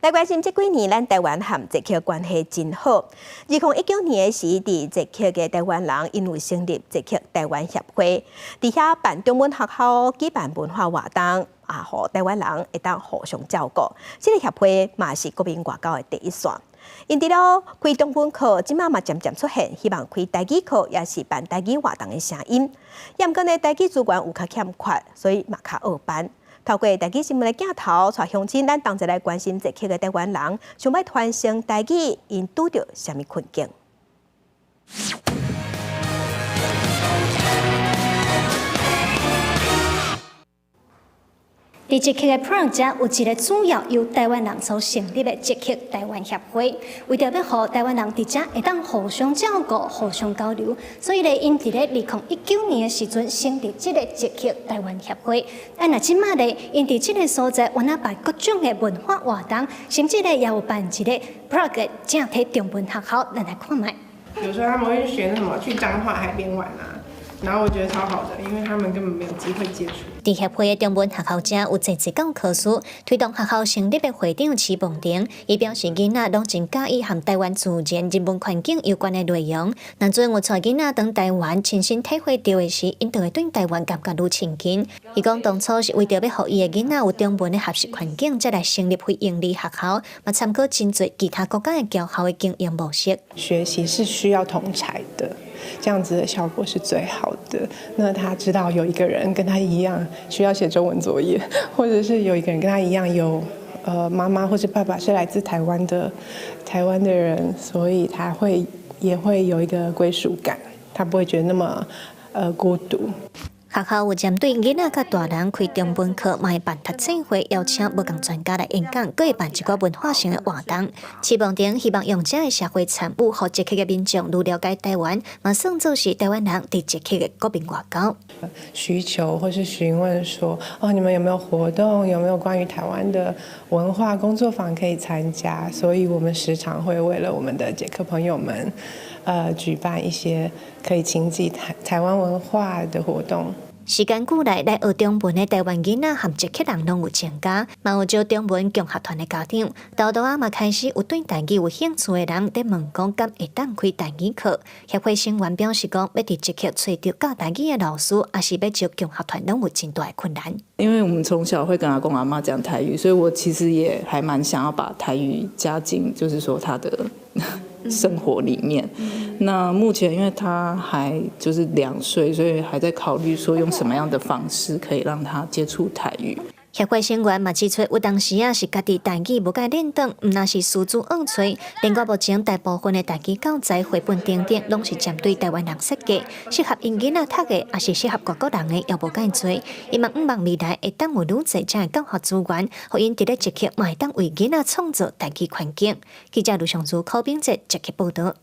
來關心這幾年，咱台灣和捷克關係真好。2019年的時，佇捷克的台灣人𪜶有成立捷克台灣協會，佇遐辦中文學校，舉辦文化活動，啊，予台灣人會當互相照顧。這个協會嘛是國民外交的第一線。𪜶除了開中文課，這馬嘛漸漸出現希望開台語課，抑是辦台語活動的聲音。毋過呢，台語資源有較欠缺，所以嘛較僫辦。透過台語新聞的鏡頭，帶鄉親咱同齊來關心捷克的台灣人，想欲傳承台語，𪜶拄著啥物困境？佇捷克的普拉加有一个主要由台灣人所成立的捷克台灣協會，為著欲予台灣人佇遮會當互相照顧、互相交流，所以咧，𪜶佇咧2019年的時陣成立這个捷克台灣協會。啊，若這馬咧，𪜶佇這个所在，原來辦各種的文化活動，甚至咧也有辦一个 Prague 正體中文學校，咱來看覓。有時候他們會去學什麼，去彰化海邊玩啊。然後我覺得超好的，因為他們根本沒有機會接觸。佇協會的中文學校遮有濟濟教科書，推動學校成立的會長徐夢婷，伊表示囡仔攏真佮意和台灣自然人文環境有關的內容。若陣有帶囡仔轉台灣，親身體會著的時，𪜶就會對台灣感覺愈親近。伊講當初是為著欲予伊的囡仔有中文的學習環境，才來成立非營利學校，嘛參考真濟其他國家的教學的經營模式。學習是需要同儕的。這樣子的效果是最好的。那他知道有一個人跟他一樣需要寫中文作業，或者是有一個人跟他一樣有，媽媽或者爸爸是來自台灣的人，所以他會也會有一個歸屬感，他不會覺得那麼孤獨。學校有針對囡仔佮大人開中文課，嘛會辦讀冊會，邀請無仝專家來演講，閣會辦一寡文化性的活動。徐夢婷希望用這个社會參與，予捷克的民眾愈了解台灣，嘛算做是台灣人佇捷克的國民外交。需求或是詢問說，哦，你們有沒有活動？有沒有關於台灣的文化工作坊可以參加？所以我們時常會為了我們的捷克朋友們，舉辦一些可以親近台灣文化的活動。時間久來，來學中文的台灣囡仔和捷克人攏有增加，嘛有招中文共學團的家長，沓沓仔嘛開始有對台語有興趣的人佇問講，敢會當開台語課？協會成員表示講，欲佇捷克揣著教台語的老師，抑是欲招共學團，攏有真大的困難。因為我們從小會跟阿公阿嬤講台語，所以我其實也還蠻想要把台語加進，就是說他的生活裡面。那目前因為他還就是2歲，所以還在考慮說用什麼樣的方式可以讓他接觸台語。協會成員嘛指出，有當時啊是家己台語無共練轉，毋但是師資僫揣，連括目前大部分的台語教材、繪本等等，攏是針對台灣人設計，適合𪜶囡仔讀的，抑是適合外國人的，也無介濟。伊嘛向望未來會當有愈濟這的教學資源，予𪜶佇咧捷克嘛會當為囡仔創造台語環境。記者盧尚如、柯炳哲捷克報導。